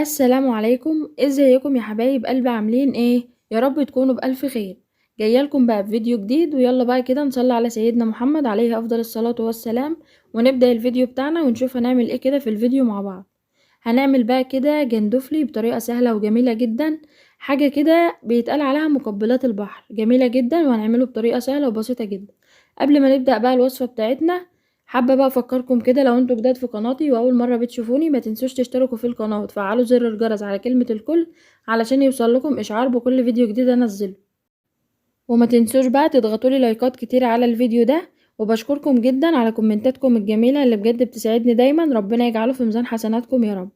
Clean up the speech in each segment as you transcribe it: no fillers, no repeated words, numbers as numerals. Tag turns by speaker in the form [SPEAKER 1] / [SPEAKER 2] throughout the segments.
[SPEAKER 1] السلام عليكم، ازيكم يا حبايب قلبي؟ عاملين ايه؟ يا رب تكونوا بألف خير. جايه لكم بقى بفيديو جديد، ويلا بقى كده نصلي على سيدنا محمد عليه افضل الصلاة والسلام، ونبدأ الفيديو بتاعنا ونشوف هنعمل ايه كده في الفيديو مع بعض. هنعمل بقى كده جندوفلي بطريقة سهلة وجميلة جدا، حاجة كده بيتقال عليها مقبلات البحر، جميلة جدا، وهنعمله بطريقة سهلة وبسيطة جدا. قبل ما نبدأ بقى الوصفة بتاعتنا، حابة بقى افكركم كده لو انتوا جداد في قناتي واول مرة بتشوفوني، ما تنسوش تشتركوا في القناة وتفعلوا زر الجرس على كلمة الكل علشان يوصل لكم اشعار بكل فيديو جديد انزله. وما تنسوش بقى تضغطوا لي لايكات كتير على الفيديو ده، وبشكركم جدا على كومنتاتكم الجميلة اللي بجد بتسعدني دايما، ربنا يجعله في ميزان حسناتكم يا رب.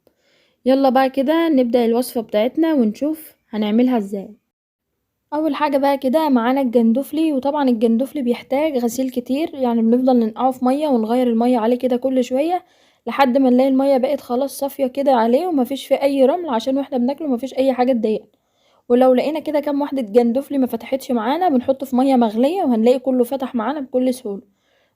[SPEAKER 1] يلا بقى كده نبدأ الوصفة بتاعتنا ونشوف هنعملها ازاي. اول حاجة بقى كده معانا الجندوفلي، وطبعا الجندوفلي بيحتاج غسيل كتير، يعني بنفضل ننقعه في مية ونغير المية عليه كده كل شوية لحد ما نلاقي المية بقت خلاص صافية كده عليه ومفيش فيه اي رمل، عشان واحنا بناكله مفيش اي حاجة تضايقنا. ولو لقينا كده كام واحدة جندوفلي ما فتحتش معانا بنحطه في مية مغلية وهنلاقي كله فتح معانا بكل سهولة.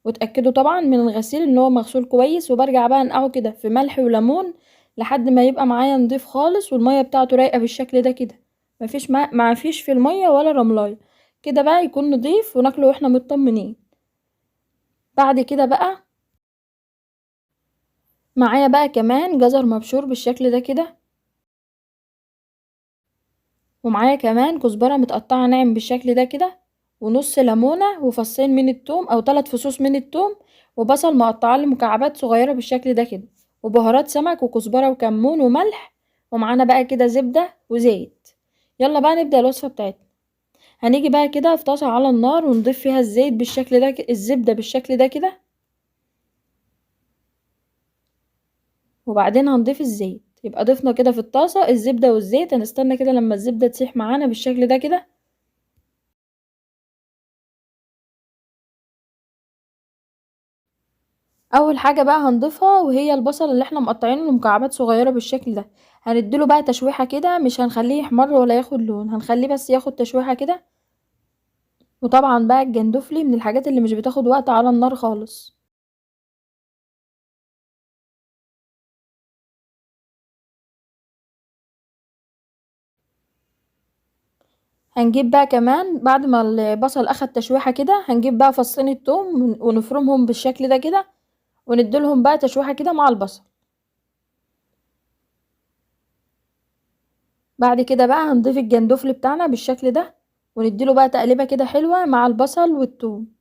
[SPEAKER 1] وتأكدوا طبعا من الغسيل ان هو مغسول كويس، وبرجع بقى انقعه كده في ملح وليمون لحد ما يبقى معايا نضيف خالص والمية بتاعته رايقة بالشكل ده كده، مفيش ما فيش في المية ولا رملاية كده، بقى يكون نضيف وناكله واحنا مطمنين. بعد كده بقى معايا بقى كمان جزر مبشور بالشكل ده كده، ومعايا كمان كزبرة متقطعة ناعم بالشكل ده كده، ونص ليمونة وفصين من التوم او 3 فصوص من التوم، وبصل مقطعاه لمكعبات صغيرة بالشكل ده كده، وبهارات سمك وكزبرة وكمون وملح، ومعانا بقى كده زبدة وزيت. يلا بقى نبدأ الوصفة بتاعتنا. هنيجي بقى كده في طاسة على النار ونضيف فيها الزيت بالشكل ده، الزبدة بالشكل ده كده، وبعدين هنضيف الزيت. يبقى ضفنا كده في الطاسة الزبدة والزيت، هنستنى كده لما الزبدة تسيح معانا بالشكل ده كده. اول حاجة بقى هنضيفها وهي البصل اللي احنا مقطعينه لمكعبات صغيرة بالشكل ده، هنديله بقى تشويحة كده، مش هنخليه يحمر ولا ياخد لون، هنخليه بس ياخد تشويحة كده. وطبعا بقى الجندوفلي من الحاجات اللي مش بتاخد وقت على النار خالص. هنجيب بقى كمان بعد ما البصل اخد تشويحة كده، هنجيب بقى فصين التوم ونفرمهم بالشكل ده كده، ونديلهم بقى تشويحة كده مع البصل. بعد كده بقى هنضيف الجندوفلي بتاعنا بالشكل ده، ونديله بقى تقليبة كده حلوة مع البصل والثوم.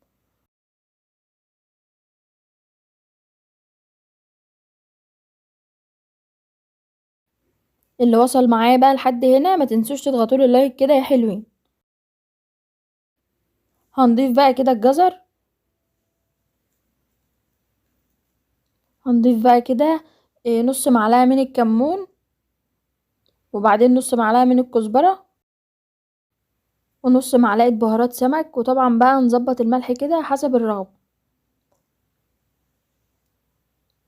[SPEAKER 1] اللي وصل معايا بقى لحد هنا ما تنسوش تضغطوا لي اللايك كده يا حلوين. هنضيف بقى كده الجزر، هنضيف بقى كده نص معلقة من الكمون، وبعدين نص معلقة من الكزبرة، ونص معلقة بهارات سمك، وطبعا بقى نظبط الملح كده حسب الرغبة،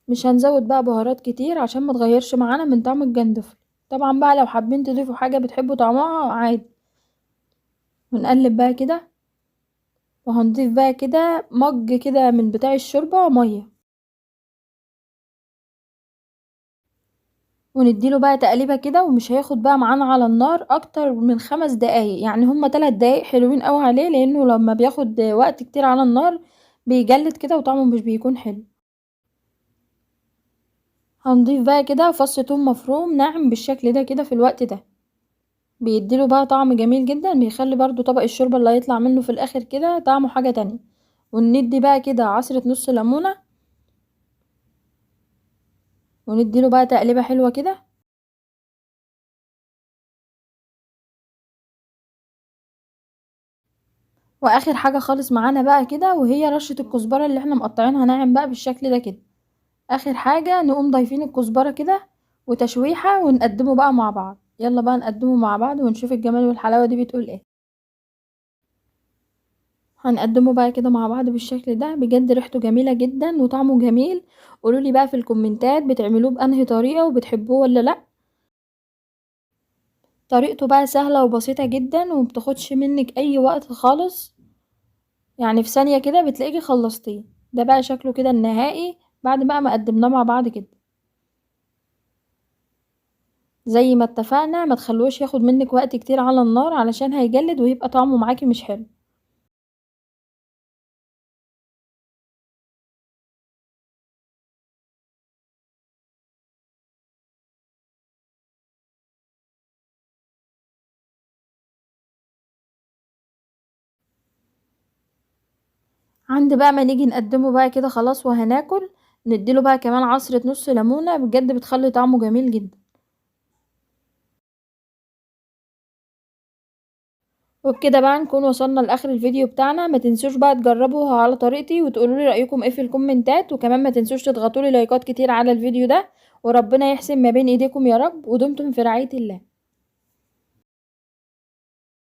[SPEAKER 1] مش هنزود بقى بهارات كتير عشان ما تغيرش معانا من طعم الجندفلي. طبعا بقى لو حابين تضيفوا حاجة بتحبوا طعمها عادي. ونقلب بقى كده، وهنضيف بقى كده مج كده من بتاع الشوربة مية، ونديله بقى تقليبة كده، ومش هياخد بقى معانا على النار اكتر من 5 دقايق، يعني هما 3 دقايق حلوين قوي عليه، لانه لما بياخد وقت كتير على النار بيجلد كده وطعمه مش بيكون حلو. هنضيف بقى كده فص توم مفروم ناعم بالشكل ده كده في الوقت ده، بيديله بقى طعم جميل جدا، بيخلي برضو طبق الشوربة اللي هيطلع منه في الاخر كده طعمه حاجة تانية. وندي بقى كده عصرة نص ليمونة، ونديله بقى تقليبة حلوة كده. واخر حاجة خالص معانا بقى كده وهي رشة الكزبرة اللي احنا مقطعينها ناعم بقى بالشكل ده كده. اخر حاجة نقوم ضايفين الكزبرة كده وتشويحة، ونقدمه بقى مع بعض. يلا بقى نقدمه مع بعض ونشوف الجمال والحلاوة دي بتقول ايه. هنقدمه بقى كده مع بعض بالشكل ده، بجد ريحته جميلة جدا وطعمه جميل. قولولي بقى في الكومنتات بتعملوه بأنهي طريقة وبتحبوه ولا لا. طريقته بقى سهلة وبسيطة جدا ومبتاخدش منك اي وقت خالص، يعني في ثانية كده بتلاقيكي خلصتيه. ده بقى شكله كده النهائي بعد بقى ما قدمناه مع بعض كده. زي ما اتفقنا ما تخلوش ياخد منك وقت كتير على النار علشان هيجلد ويبقى طعمه معاكي مش حلو. عند بقى ما نيجي نقدمه بقى كده خلاص وهناكل، نديله بقى كمان عصرة نص ليمونة، بجد بتخلي طعمه جميل جدا. وبكده بقى نكون وصلنا لاخر الفيديو بتاعنا. ما تنسوش بقى تجربوها على طريقتي وتقولوا لي رايكم ايه في الكومنتات، وكمان ما تنسوش تضغطوا لي لايكات كتير على الفيديو ده، وربنا يحسن ما بين ايديكم يا رب، ودمتم في رعاية الله.